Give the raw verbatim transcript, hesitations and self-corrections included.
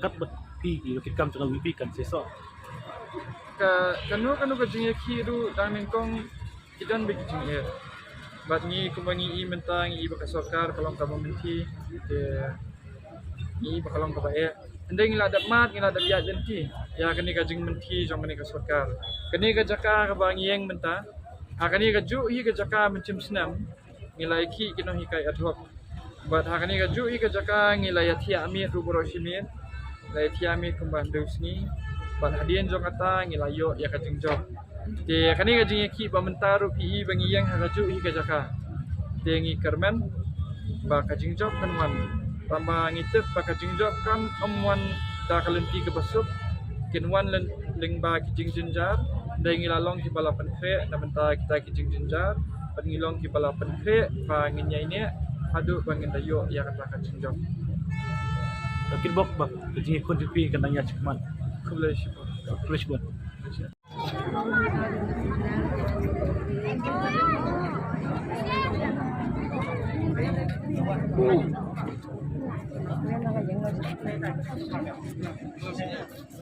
Kat bad phi ki, ki kam jong ka VPP kan seisoh. Ka, kano kano ka jingïakhih ruh dang nyngkong ki don bad ki jingeh. Bad ngi kumba ngi i mynta ngi i ba ka sorkar ka long kaba mynthi. Te ngi i ba ka long kaba eh. Hynrei ngi la dep mad, ngi la dep ïaid lynti ïa kane ka jingmynthi jong kane ka sorkar. Kane ka jaka kaba ngi ïeng mynta, ha kane kajuh hi ka jaka mynshem snem ngi la ïakhih ki nonghikai ad hoc. Bad ha kane kajuh hi ka jaka ngi la ïathiah miet ruh baroh shi miet. La ïathiah miet kumba hynriew sngi. Bad hadien jong kata ngi la ïoh ïa ka jingjop. Te kane ka jingïakhih ba mynta ruh phi i ba ngi ïeng ha kajuh hi ka jaka. Te ngi kyrmen ba ka jingjop kan wan. Tangba ngi tip ba ka jingjop kan ym wan da ka lynti kaba suk. Kin wan lyn-, lyngba ki jingjynjar. Hynrei ngi la long kiba la pynkhreh na bynta kita ki jingjynjar. Bad ngi long kiba la pynkhreh ba ngin ïaineh haduh ba ngin da ïoh ïa kata ka jingjop. Ka kitbok ba ka jingïakhun jong phi kan dang ïa shikmat. Khublei shibun. Khublei shibun.